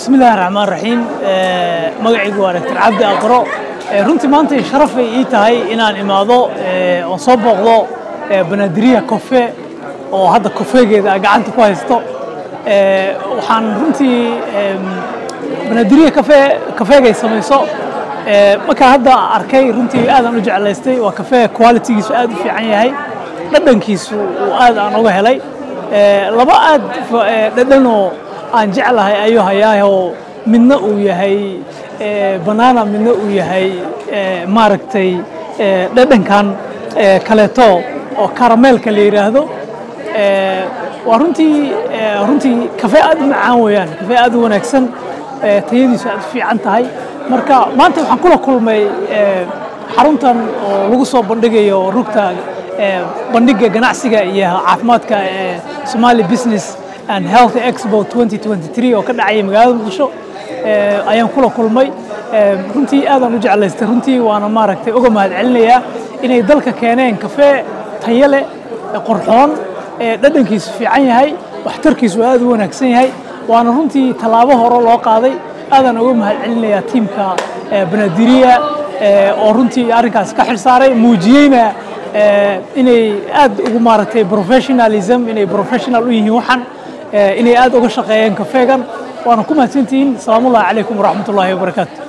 Bismi illaahi raxmaan raxiim. Magacaygu waa Dr. Cabdi Aqro. Runtii maanta sharafay ii tahay inaan imaado oon soo booqdo Banaadiriya Coffee oo hadda kofeegeeda aan gacanta ku haysto. Waxaan runtii Banaadiriya Coffee kafeegay samayso markaa hadda arkay, runtii aadaan u jeclaystay. Waa kafee qualitygiisu aad u fiican yahay, dhadhankiisu uu aad aan uga helay. Laba aad dhadhanoo aan jeclahay ayuu hayaahoo, midna uu yahay banana, midna uu yahay maaragtay dhadhankan kaleeto oo karameelka la yidhaahdo. Waa runtii kafee aad u macaan weeyaan, kafee aad u wanaagsan, tayadiisu aad u fiican tahay. Marka maanta waxaan kula kulmay xaruntan oo lagu soo bandhigayo rugta bandhiga ganacsiga iyo caafimaadka ee Somali Business and Health Expo 2023 oo ka dhacaya magaalada Muqdisho ayaan kula kulmay. Runtii aadaan u jeclaystay, runtii waana maaragtay uga mahad celinayaa inay dalka keeneen kafee tayo leh, qurxoon, dhadhankiisu fiican yahay, waxtarkiisu aad u wanaagsan yahay. Waana runtii tallaabo hore loo qaaday. Aadaan uga mahad celinayaa tiimka Banaadiriya oo runtii arrinkaas ka xil saaray, muujiyeyna inay aad ugu maaragtay professionalism, inay professional u yihiin waxan, inay aad uga shaqeeyeen kafeegan. Waana ku mahadsantihiin. Salaamullahi calaykum waraxmatullaahi wabarakaatu.